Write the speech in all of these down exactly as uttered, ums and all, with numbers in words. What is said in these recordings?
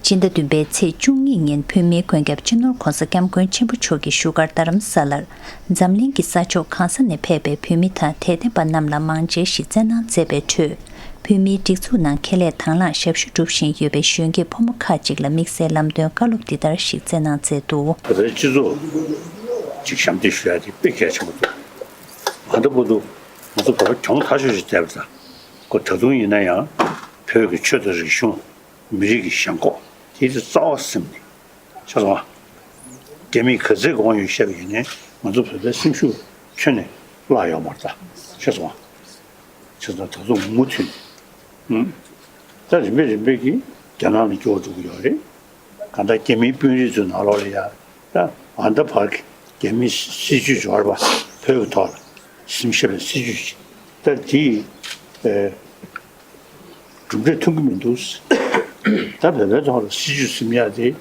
སྤྱི་ཟླ་བདུན་པའི་ཚེས་བཅུ་གཉིས་ཉིན་བོད་མིའི་མགོན་སྐྱབས་སྤྱི་ནོར་༧གོང་ས་༧སྐྱབས་མགོན་ཆེན་པོ་མཆོག་གིས་བཞུགས་སྒར་རྡ་རམ་ས་ལར་འཛམ་གླིང་གི་ས་ཕྱོགས་གང་ས་ནས་ཕེབས་པའི་བོད་མི་དང་དད་ལྡན་པ་རྣམས་ལ་མང་མཇལ་ཞིག་སྩལ་གནང་མཛད་པའི་ཁྲོད། བོད་མིའི་སྒྲིག་འཛུགས་ནང་ཁེ་ལས་དང་བླངས་ཞབས་ཞུ་སྒྲུབ་བཞིན་ཡོད་པའི་གཞོན་སྐྱེས་ཕོ་མོ་ཁག་ཅིག་ལ་དམིགས་བསལ་ལམ་སྟོན་བཀའ་སློབ་འདི་ལྟར་ཞིག་སྩལ་གནང་མཛད་འདུག། བོད་པའི་སྤྱི་ཚོགས་ཅིག་ཞབས་འདེགས་ཞུ་ཡ་དེ་དཔེ་གལ་ཆེན་པོ་འདུག། ང་ཚོ་བར་དུ་ང་ཚོ་བོད་པ་གྱོང་ཐག་ཆོད་ཅིག་བསྡད་པ་དང་། ཁོ་ད་དུང་ཡིན་ན་ཡང་བོད་ཀྱི་ཆོས་དང་རིག་གཞུང་། མི་རིགས་ཀྱི་ཞེན་ཁོག་དེ་ཚོ་རྩ་བ་ཟིན་ནས། ཤེས་སོང་ཨ། རྒྱ་མིས་ག་ཚད་གོང་ཡོད་བཤད་པ་ཡིན་ནའི་ང་ཚོ་བོད་པའི་སེམས་ཤུགས་ཁྱོན་ནས་བརླག་ཡོད་མ་རེད་ད། ཤེས་སོང་ཨ། ཤེས་སོང་། ད་དུང་མུ་མཐུད་ནས། ད་རིམ་པས་རིམ་པས་ཀྱིས་རྒྱ་ནག་ལ་སྐྱོ་བོ་འགྲོ་གི་ཡོད་རེད། གང་ལྟར་རྒྱ་མིའི་དཔོན་རིགས་ཚོའི་ནང་ལོགས་ལ་ཡ། ད་ཨ་ད་བར་གྱི་རྒྱ་མིའི་སྲིད་ཇུས་འབྱོར་བ་བོད་ཀྱི་ཐོག་ལ་སེམས་ཤེས་པའི་སྲིད་ཇུས་ཤིག་ད་དེ་ཨེ། གྲུབ་འབྲས་ཐོན་གྱི་མི་འདུག། ད་བོད་པའི་ཐོག་ལ་སྲིད་ཇུས་ཟིན་ཡ་དེ་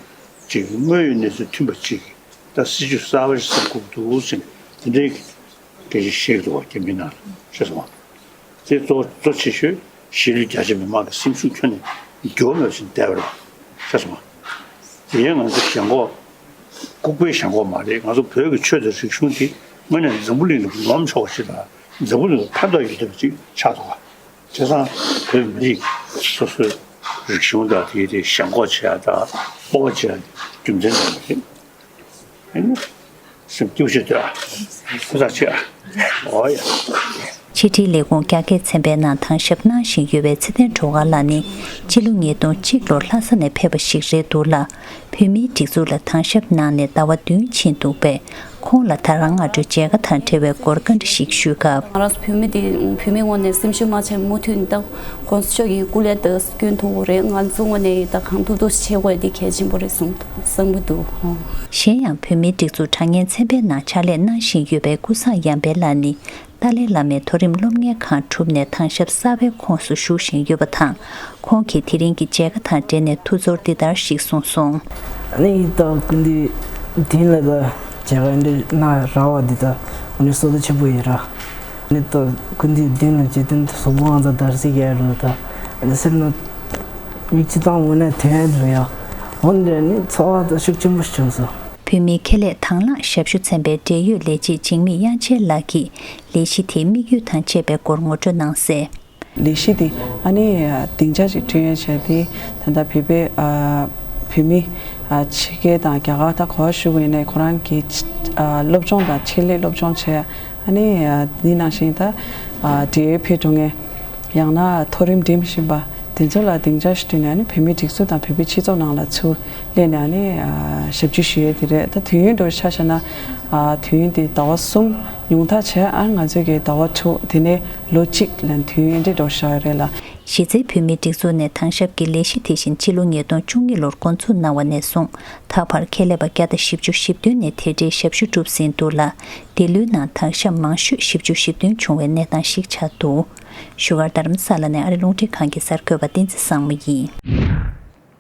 ཅིག་དངོས་ཡོད་གནས་ཚུལ་མཐུན་པ་ཅིག་ད་སྲིད་ཇུས་གསར་པ་ཞིག་ཟིན་དགོས་འདུག་ཟེར་ནས་དེ་འདྲའི་སྐད་ཆ་བཤད་འདུག་བ། རྒྱ་མི་ནང་ལ་ཤེས་སོང་བ། དེ་གཙོ་གཙོ་ཆེ་ཤོས་གཞིས་ལུས་རྒྱ་ཆེ་མི་མང་གི་སེམས་ཤུགས་ཁྱོན་ནས་འགྱུར་བ་མེད་པ་ཞིག་བསྡད་པ་རེད། ཤེས་སོང་བ། དེ་ཡང་ང་ཚོ་ཞེན་ཁོག་ལྐུགས་པའི་ཞེན་ཁོག་མ་རེད། ང་ཚོ་བོད་ཀྱི་ཆོས་དང་རིག་གཞུང་དེ་དངོས་གནས་འཛམ་བུ་གླིང་ལ་ངོམ་ཆོག་པ་ཞིག་དང་འཛམ་བུ་གླིང་ལ་ཕན་ཐོགས་ཡོད་བསྡད་པ་ཅིག་ཆགས་འདུག་བ། བྱས་ཙང་བོད་མི་རིགས་སོ་སོའི་རིག་གཞུང་དང་དེའི་དེ་ཞེན་ཁོག་བྱེད་ཡ་དང་སྤོབས་པ་བྱེད་ཡ་རྒྱུ་མཚན་ཙམ་མ་རེད། ཨེ་ནི་སེམས་སྐྱིད་པོ་བྱེད་འདོད་ཨ། ཧུར་ཐག་བྱེད་ཨ། འོ་ཡ། ཕྱི་དྲིལ་ལས་ཁུངས་རྒྱ་སྐད་ཚན་པའི་ནང་དང་ཞབས་གནང་བཞིན་ཡོད་པའི་ཚེ་བརྟན་སྒྲོལ་དཀར་ལགས་ནི་སྤྱི་ལོ་ཉིས་སྟོང་གཅིག་ལོར་ལྷ་ས་ནས་ཕེབས་པ་ཞིག་རེད་འདུག་ལ། བོད་མིའི་སྒྲིག་འཛུགས་ལ་དང་ཞབས་གནང་ནས་ཟླ་བ་བདུན་ཕྱིན་འདུག་པས། ཁོང་ལ་ད་རང་སྔ་དྲོའི་མཇལ་ཁ་དང་འབྲེལ་བའི་སྐོར་བཀའ་འདྲི་ཞིག་ཞུས་སྐབས། ང་རང་ཚོ་བོད་མི་དེ་བོད་མིའི་ངོས་ནས་སེམས་ཤུགས་མ་ཆག་མུ་མཐུད་ནས་ད་༸གོང་ས་མཆོག་གི་སྐུ་ལས་ད་སྐྱོན་ཐུབ་པ་རེད། ང་ཚོ་ངོས་ནས་ད་གང་ཐུབ་ཐུབ་བྱེད་དགོས་དེ་གལ་ཆེན་པོ་རེད་བསམ་བསམ་གྱི་འདུག། གཞན་ཡང་བོད་མིའི་སྒྲིག་འཛུགས་དྲ་བརྙན་ཚན་པའི་ནང་ཕྱག་ལས་གནང་བཞིན་ཡོད་པའི་ཀུན་བཟང་ཡར་འཕེལ་ལགས་ནི། ཏཱ་ལའི་བླ་མའི་མཐོ་རིམ་སློབ་གཉེར་ཁང་གྲུབ་ནས་དང་ཞབས་གསར་པའི་ཁོངས་སུ་ཞུགས་བཞིན་ཡོད་པ་དང་། ཁོང་གིས་དེ་རིང་གི་མཇལ་ཁ་དང་འབྲེལ་ནས་ཐུགས་ཚོར་འདི་ལྟར་ཞིག་གསུངས་སོང་། ཨ་ནི་ད་སྐུ་མདུན་མདུན་ལ་ད་མཇལ་ཁ་འདི་གནང་རག་པ་འདི་ད་ཨ་ནི་བསོད་བདེ་ཆེན་པོ་ཡིན་ར། ཨ་ནི་ད་སྐུ་མདུན་མདུན་ལ་མཇལ་དུས་གཟུགས་པོ་ཨང་ཚ་འདར་སིག་ཡ་རུ་ད་ཨ་ནི་སེམས་ནང་མིག་ཆུ་བཏང་འོང་ན་དོན་རུ་ཡ། འོན་ཏེ་ནི་ཚོར་བ་ད་ཤུགས་ཆེན་པོ་བྱུང་སོང་། བོད་མིའི་ཁེ་ལས་དང་བླངས་ཞབས་ཞུ་ཚན་པའི་འབྲེལ་ཡོད་ལས་བྱེད་འཇིགས་མེད་དབྱངས་ཅན་ལགས་ཀྱིས་ལས་གཞི་དེའི་དམིགས་ཡུལ་དང་བཅས་པའི་སྐོར་ངོ་སྤྲོད་གནང་གསལ། ལས་གཞི་དེ་ཨ་ནི་སྡིངས་ཆ་ཅིག་བསྐྲུན་ཡས་བྱས་ཏེ་ད་ལྟ་བོད་པའི་ཨ་བོད་མི་ཨ་ཕྱི་རྒྱལ་དང་རྒྱ་གར་ད་ག་པར་བཞུགས་པ་ཡིན་ནའི་ཁོ་རང་གི་ཨ་སློབ་སྦྱོང་དང་ཆེད་ལས་སློབ་སྦྱོང་བྱས། ཨ་ནི་ཨ་འདི་ནང་བཞིན་ད་ཨ་འབྲེལ་ཡོད་ཕེབས་འགྲོ་མཁན། ཡང་ན་མཐོ་རིམ་འགྲིམ་བཞིན་པ་དེ་ཚོ་ལ་སྡིངས་ཆ་ཞིག་བསྐྲུན་ནས་ཨ་ནི་བོད་མིའི་སྒྲིག་འཛུགས་དང་བོད་པའི་སྤྱི་ཚོགས་ནང་ལ་ཚུར་སླེབས་ནས་ཨ་ནི་ཨ་ཞབས་ཞུ་ཞུ་ཡས་དེ་རེད། ད་དུས་ཡུན་འདྲ་བོ་ཆ་བཞག་ན་ཨ་དུས་ཡུན་དེ་ཟླ་བ་གསུམ། ཉུང་མཐའ་བྱས་ཨ་ང་ཚོས་ཀྱི་ཟླ་བ་དྲུག་དེ་ནས་ལོ་གཅིག་ལ་དུས་ཡུན་འདྲ་བོ་བཞག་ཡོད་རེད་ལ། གཞི་རྩའི་བོད་མིའི་སྒྲིག་འཛུགས་ནས་དང་ཞབས་ཀྱི་ལས་གཞི་དེ་བཞིན་ཕྱི་ལོ་ཉིས་སྟོང་བཅུ་གཉིས་ལོར་འགོ་འཛུགས་གནང་བ་ནས་བཟུང་ད་བར་ཁེ་ལས་པ་བརྒྱ་དང་བཞི་བཅུ་ཞེ་བདུན་ནས་དེ་འབྲེལ་ཞབས་ཞུ་སྒྲུབ་ཟིན་འདུག་ལ། འདི་ལོའི་ནང་དང་ཞབས་མང་ཤོས་བཞི་བཅུ་ཞེ་བདུན་བྱུང་བའི་གནས་སྟངས་ཤིག་ཆགས་འདུག། བཞུགས་སྒར་རྡ་རམ་ས་ལ་ནས་ཨ་རི་རླུང་འཕྲིན་ཁང་གི་གསར་འགོད་པ་བསྟན་འཛིན་བཟང་མོ་ཡིན།